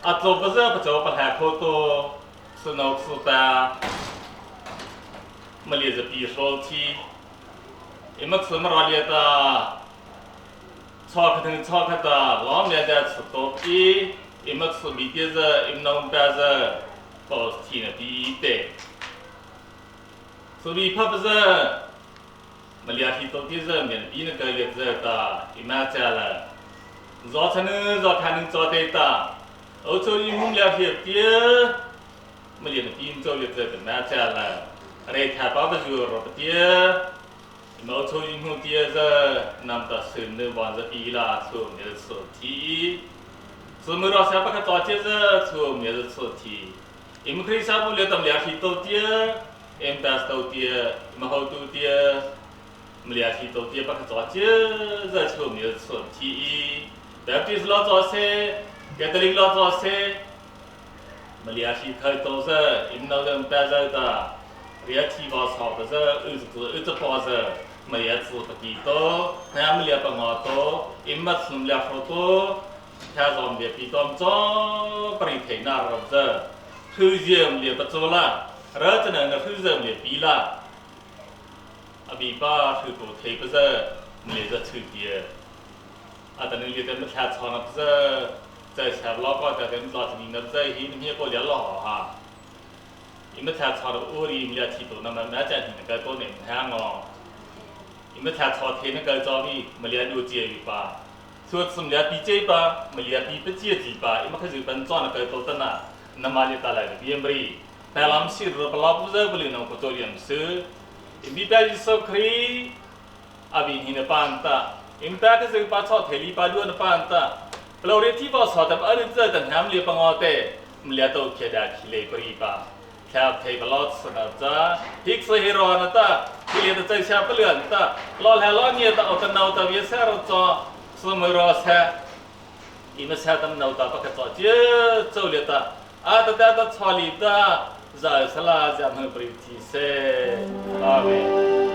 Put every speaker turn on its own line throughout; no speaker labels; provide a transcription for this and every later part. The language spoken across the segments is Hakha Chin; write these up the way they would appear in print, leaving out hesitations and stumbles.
啊，做不是不做不太可多，是脑子的，没力是比手提，你们吃么老力的，炒可疼炒可的，老面在吃多比，你们吃米的是，你们弄白是，保持的比的，所以怕不是，没力提多的是，面比那个力子的，你们家了。早晨呢，早看能早得到，欧洲一红两天爹，没连宾州的这个买家了，来看爸爸就罗不爹，欧洲一红爹是那么到省内往这比啦，出面是提，是没到下巴克早接着出面是提，你们可以下不了到两天多爹，M 大多爹，没好多爹，没两天多爹把克早接着出面是提。Baptist 老早些，Catholic 老早些，么两天太多噻，你们那个班上的，两天把炒的噻，28噻，没也做不几多，那么两百我多，一没吃两好多，他上面比当中不灵太那了噻，后天也不做了，儿子呢，后天也比了，阿比爸后头太不是，没得抽的。啊，等你在么吃草那不是在吃老高在跟老子你那不是一你过年了哈，你们吃草的屋里面提多，那么买家庭那个多年看哦，你们吃草田那个早里没两六节鱼吧，说吃么两比这吧，没两比不接几吧，你们可是本庄那个多的呢，那么就带来的边不里，但他们是不老不热不里能不做点事，你别一说可以，阿比你的办的。Impact 是把草提里把路的办的，不老的地方草的二子等他们里帮我的，我们俩都开的起来不一吧，开提不老吃了子，一次一罗那的，一连的在下不了的，老来老年的我的脑袋别塞了着，是没罗塞，你们塞的脑袋不可着急走了的，啊的的的草里的，热死了咱们不提塞，阿门。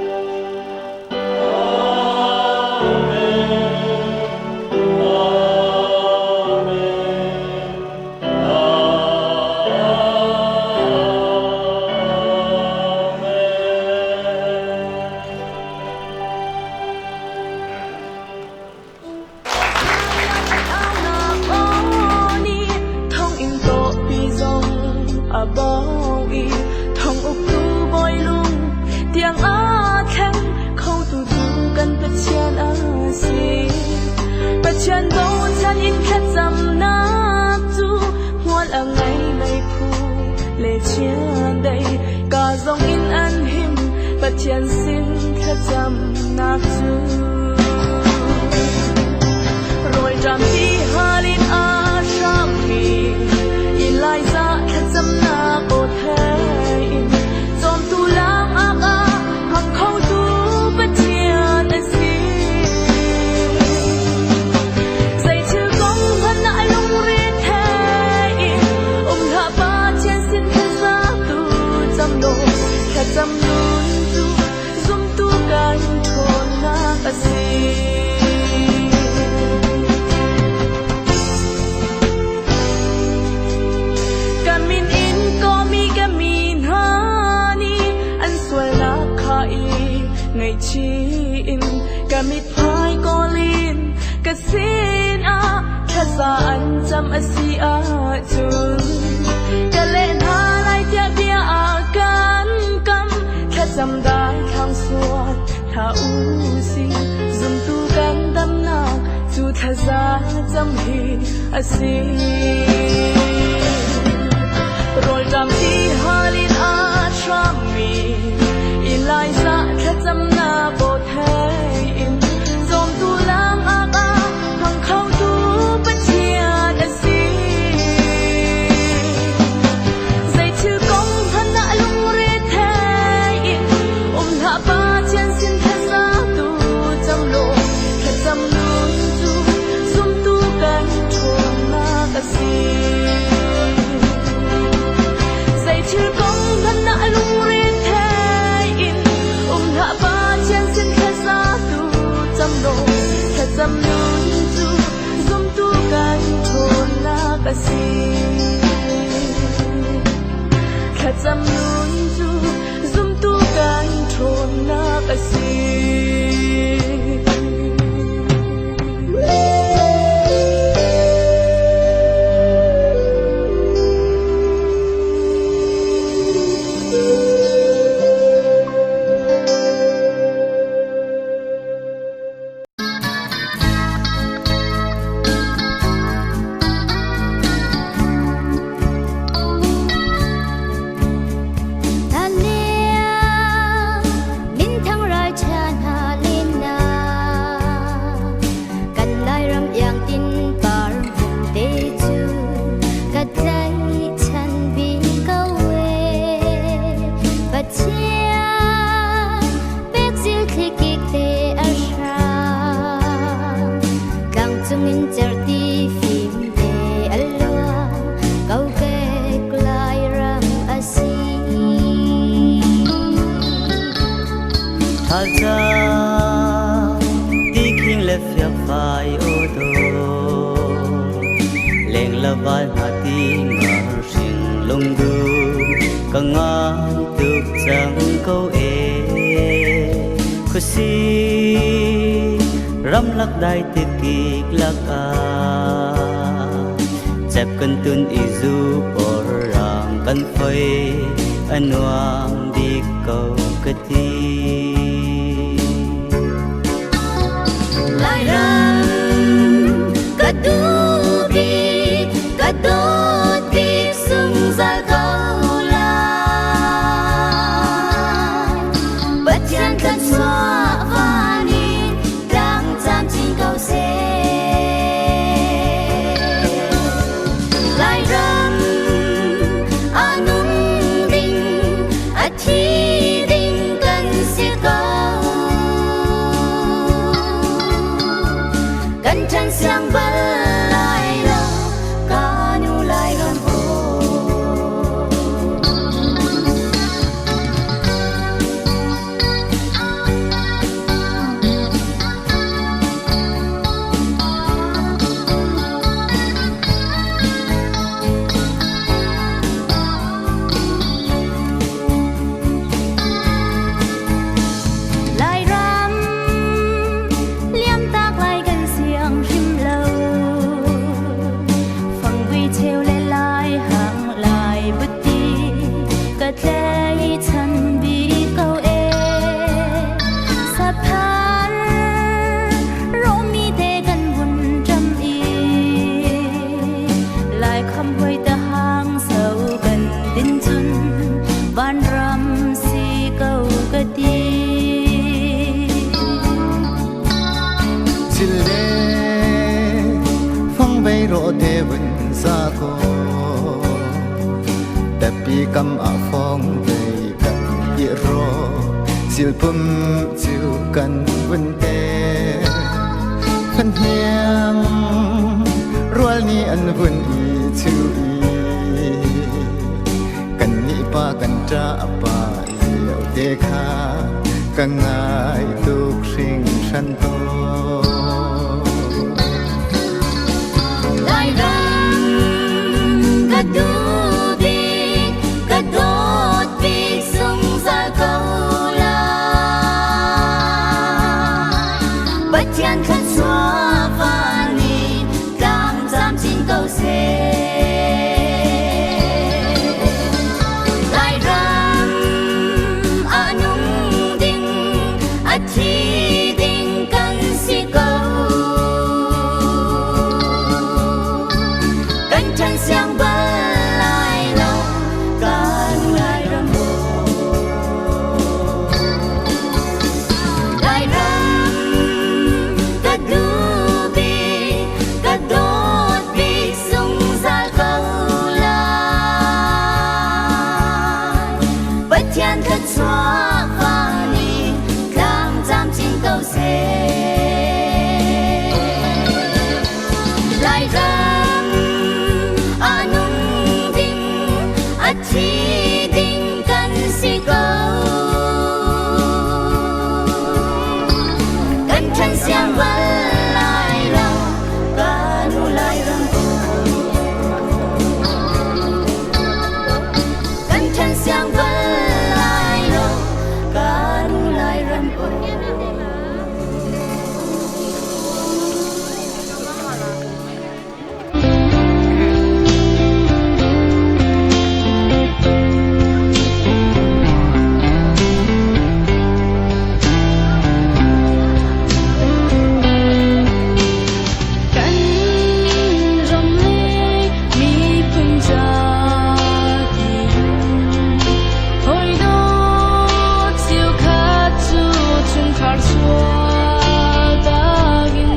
Pathian bo chan in thlacam nak cu hmual a ngei meiphu le chiandeih ka zong in an him Pathian sin thlacam nak cu rawlṭam ti hal in a hrammi Elijah thlacam nak aw thei in cawmtu lang ak a hngak khotu Pathian a si. Zeithil kong hmanh ah lungre thei in um hlah Pathian sin thlaza tu cam law thlacam nun cu zumtu kan ṭhawnnak a si. Ka min in kawhmi ka mi hna nih an sualnak kha i ngaihchih in ka mithmai kawl in ka sinah thlaza an cam a si ahcun ka leh hna lai tiah bia a kan kam thlacam daithlang suat hlah u sih zumtu kan damnak cu thlaza cam hi a si. Rawlṭam ti hal in a hrammi Elijah thlacamnak aw thei in cawmtu lam ak a hmang khotu Pathian a si. Zeithil kong hmanh ah lungre thei in um hlah Pathian sin thlaza tu cam law thlacam nun cu zumtu kan ṭhawnnak a si.
Leng la val hna ti ngarhring lungdum ka ngai tuk cang ko e. Khuasi ramlak dai tikik lakah cep kan tun i zu por rang kan foi a nuam bik ko ka ti.
Lairam ka duh bik, ka dawt bik zungzal ko lai. Pathian thluachuah van in tlang camcin ko seh. Lairam a nung ding, a thi ding kan si ko. Kan ṭhan siang bal lai lo, ka nu Lairam aw. Lairam liamtak lai kan siang hrim lo. Fangvui cheu le lai hang lai buti ka tlaichan bik ko e. Saphan romi te kan vun ṭam i lai kham hoi ta hang so kan din cun vanram si ko ka ti.
Chile phong vei ro te vun sa ko tapi kam a phong vei kan i ro sil pum chiu kan vun te phan hiang rual ni an vun i chu i kan ni pa kan cha pa liao te kha ka ngai tuk hring hran to.
Lairam ka duh bik, ka dawt bik zungzal ko lai. Pathian thluachuah van in tlang camcin ko seh. Lairam a nung ding, a thi ding kan si ko. Kan ṭhan siang bal lai lo, kan Lairam aw. Lairam ka duh bik, ka dawt bik zungzal ko lai. Pathian thluachuah van in tlang camcin ko seh. Lairam a nung ding, a thi ding kan si ko. Kan ṭhan siang bal lai lo, ka nu Lairam aw. Kan ṭhan siang bal lai lo, ka nu Lairam aw.
Kan ram le miphun ca tiin hawi dawt chiukhat cu chungkhar chuahtak in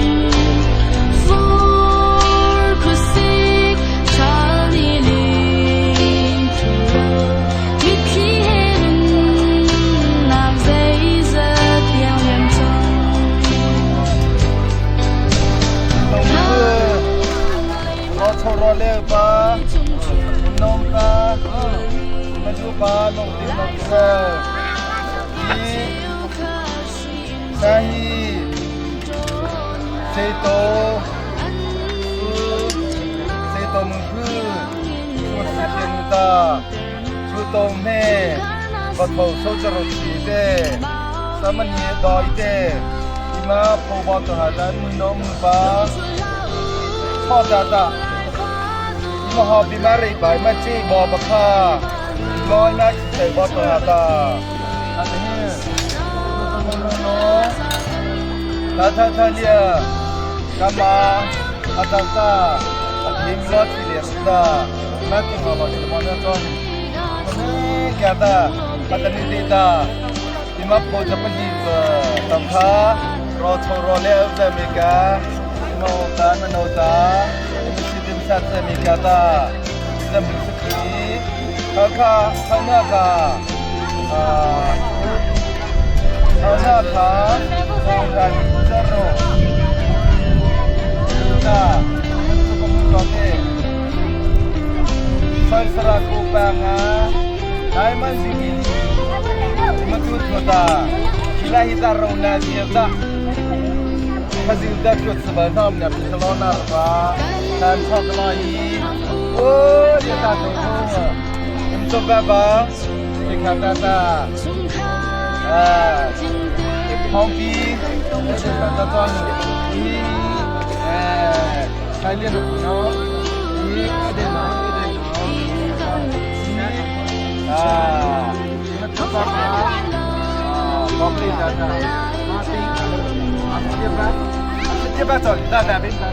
fur khuasik ṭhal ni lin ṭhuro mitthli he nunnak zeizat tiang liam cang.
Ro cho ro le pa nom pa ma ju pa nong tin nong sa i sa hi sei to sei tom phu chu si thiên ta chu tom me ba tho so charo chi te samani doi te ima pho ba to ha lan mun no mun pa cho ta ta ima ho bi ma rei bai ma chi bo ba kha loi na chi te ba to ha ta a te he no ta tha tha lia kama atal ta athim lo chi le ta na ti ma ba ti ma na chon ne kya ta atani te ta ima pho cha pa hi tam kha ro tho ro le za me ka no ta na no ta mi si dim sat za me ka ta za mi si ki kha kha kha na ka a kha na kha ran za ro ta su ko to te sai sara ko pa nga dai man si ki ma tu tho ta kila hi ta ro na ji ta khazil ta kyot sa ba nam na pi lo na ba tan chok la yi o ya ta to ko im to ba ba ki kha ta ta a hong pi ta ta ton yi eh sai lien no yi de no de no ah ma tu ba ba ah ko pi ta ta ma pi a si ba a si ba to ta ta bin ta